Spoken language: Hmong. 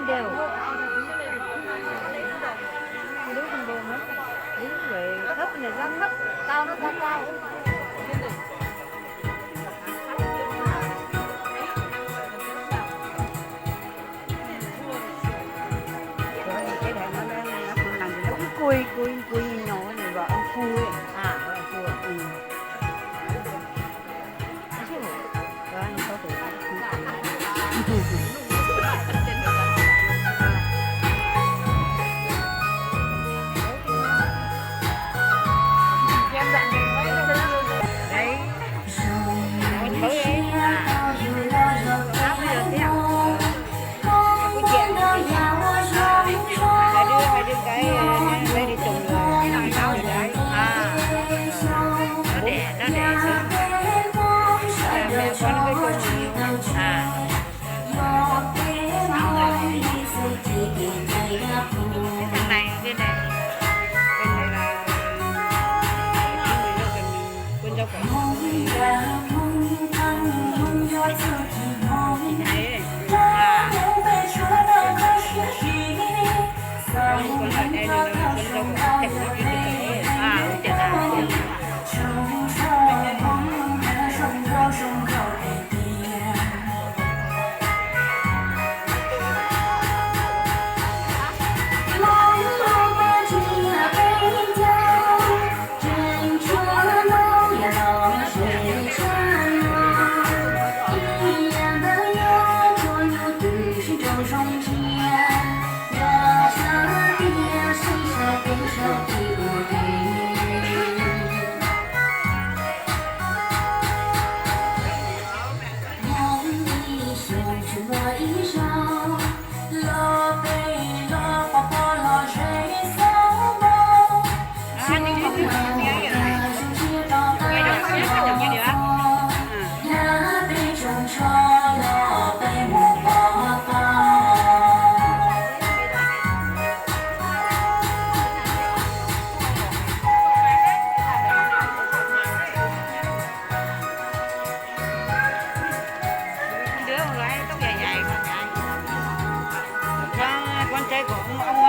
Đều. Không đúng, không đều nữa. Đúng rồi, thấp này ra thấp, cao nó ra cao. Cái này nó, nó, nó không bằng, nó cứ cùi, cùi, cùi nhọn nhọn này, gọi ông phu ấy. À, gọi ông phu à? Ừ. Hai đứa, hai đứa cái, cái đi chồng rồi. À. Nó đẹp, nó đẹp xíu. Mẹ con nó cái con à. Cái thằng này, cái này. Con này là con dâu của chị Thái ấy. À. Con ở đây là con dâu của chị Thái ấy. À, ui, tiệc à. Đứa con gái tóc dài dài con gái. Con, con trai của ông, ông